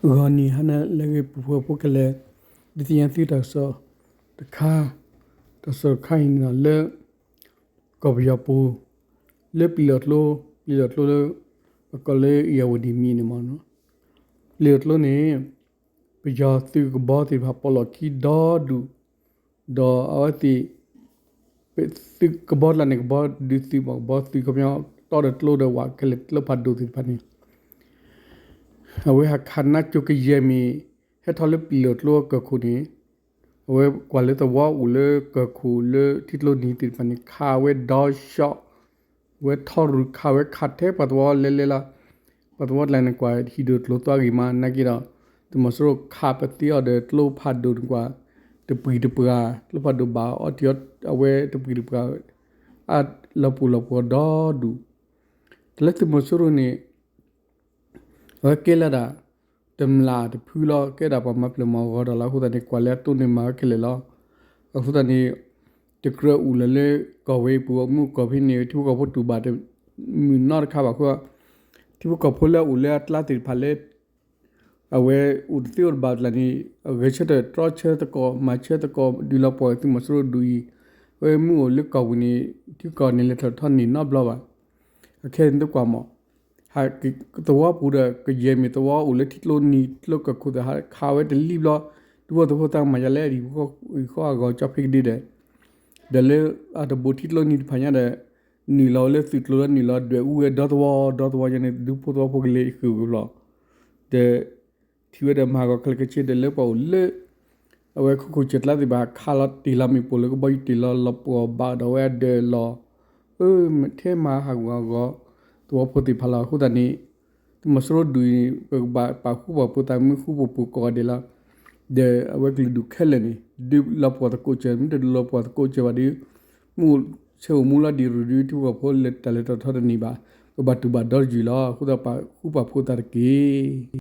ဂီၤနံၤဟါနၤလၢအဂ့ၤ ပူဖိဖိခဲလၢာ်, ဒုးသ့ၣ်ညါသုတၢ်ကစီၣ်တခါ, တၢ်ကစီၣ်တခါအံၤန့ၣ်ဒီး လၢကီၢ်ပယီၤပူၤ လၢပျံၤလီၤကျိ, ပျံၤလီၤကျိလၢ ပကိးလၢအံၤအဝဲဒ်မံၤန့ၣ်မ့ၢ်နီၤ, ပျံၤလီၤကျိန့ၣ် ပယီၤသုးကဘီသ့ၣ်တဖၣ် ပိာ်လီၢ်ခံဒီဒူၣ်, ဒီးအဝဲသ့ၣ် သုးကဘီကျါန့ၣ် ကဘီဒုးသုးမ့ၢ် ကဘီသုးခီပညီ တီဒီးကျိဒီးဝးခဲလၢာ် ကျိဖးဒိၣ်သ့ၣ်တဖၣ်န့ၣ် အဝဲဟးခးနါစိၤကယဲၢ်မ့ၢ် ဟဲထီၣ်လၢပျံၤလီၤကျိကၢၢ်ခိၣ်န့ၣ်, အဝဲကွၢ်လၢသဝီအိၣ်လၢကၢၢ်ခိၣ်လၢထံကျိနံၤသ့ၣ်တဖၣ်န့ၣ် ခးဝဲဒီး shot ဝဲထီရူၢ် ခးဝဲခးထဲပှၤသဝီလဲၤလဲၤလီၤ. ပှၤသဝီကျါန့ၣ်ကွၢ်ဟံၣ်ဒိၣ်ကျိၤသွါဂ့ၤမး နာ်က့ဒီး သုးမီၤစိရိၤခးပသ့အီၤဒီးကျိဖးဒိၣ်န့ၣ်ကွၢ် တပှံၤတပှၢ်, ကျိဖးဒိၣ်ဘၣ်အီထံအီ အဝဲတပှံၤတပှၢ် အါလီၤပှီၢ်လီၤပှီၢ်ဒီဒူၣ်, တၢ်လၢသုးမီၤစိရိၤန့ၣ် အဝဲကဲလၢဒၣ် တမျၢ်တဖုလီၤ, ကဲဒၣ်ပှၤမၤပျၢၤမၤဂီၤတၢ်လီၤ. အဃိသတးန့ၣ် ကွၢ်လၢအတိၢ်န့ၢ်မၤဝဲခဲလၢာ်လီၤ. အဃိသတးန့ၣ် တကြၢးအိၣ်လၢၤလၢကီၢ်ဝဲအံၤပူၤ မုၢ်ကီၢ်ဖဲန့ၣ် ထံဖိကီၢ်ဖိတူၢ်ဘၣ်တမုာ်နီတခါဘၣ်အဃိ ထံဖိကီၢ်ဖိလၢအအိၣ်လၢအကျါသ့ၣ်တဖၣ်လၢ အဝဲအိၣ်တသ့အိၣ်တဘၣ်တကျါန့ၣ် ဂဲၤဆၢထၢၣ်တြီဆၢသကိး မၤဆၢသကိး ဒုးလီၤပှီၢ်သုးမီၤစိရိၤဒူၣ်အံၤ, အဝဲမုၢ်အိၣ်လၢကီၢ်ပူၤန့ၣ် ထံကီၢ်န့ၣ်လဲၤထီၣ်ထီၣ်န့ၢ်နီတဘျီဘၣ်. အခဲအံၤသုကွၢ်မး သဝီပူၤဒီး ကယဲၢ်မ့ၢ်သဝီအိၣ်လၢထံကျိနံၤကျိကၢၢ်ခိၣ်သ့ၣ် ခးဝဲတလံဘျီ, ဒူဖိသဝီဖိသးကမၤယါလဲၣ် အံၤဃီအဂီၤကၠီဖဲကဒုဒီး ဒီးလၢအတဘိးထံကျိနံၤတဖၣ်ညါဒီး နုာ်လီၤဝဲလၢသုးကျိၤလၢနုာ်လီၤဒွဲၣ်အူဝဲဒီသဝီ ဒီသဝီညါန့ၣ် ဒူဖိသဝီဖိကလဲၤဃုာ်ဝဲဘျီ ဒီး ထံၣ်ဝဲဒီးမၤဟးဂီၤခဲလၢာ်ခဲဆ့ဒီးလၢပှၤအိၣ်လၢ အဝဲခိခိၣ်စၢၢ်ကျါသ့ၣ်တဖၣ် ခးလီၤတ့ၢ်လီၤမ့ၣ်ပိၢ်လၢကဘီယူၤတ့ၢ်လီၤလီၤပှီၢ်ဘၣ်ဒီးဝဲအဒၢးလီၤ. ထဲမၤဟးဂူာ်ဟးဂီၤ သဝီဖိသ့ၣ်တဖၣ်လီၤ. အဃိသတးန့ၣ် သုးမီၤစိရိၤဒူၣ်အံၤ ပကဘၣ်ပာ်ဃူပာ်ဖိးသးမုၢ်ဃူပူၤပူၤကိးဂၤဒဲးလီၤ. ဒီးအဝဲကလုာ်ဒူၣ်ခဲလၢာ်န့ၣ် ဒုးလီၤပှီၢ်သကိးစၢၤ မ့ၢ်တဒုးလီၤပှီၢ်သကိးစၢၤဘၣ်ဒီး မုၢ်ဆၢအိၣ်မူလီၤဒံးရူၢ်ဒုး ထံဖိကီၢ်ဖိလၢတၢ်လဲၤထီၣ်ထီတန့ၢ်ဘၣ်, ကဘၣ်တူၢ်ဘၣ်ဒီတယုၢ်လီၤ. အဃိသတးပာ်ဃူပာ်ဖိးသးတက့ၢ်.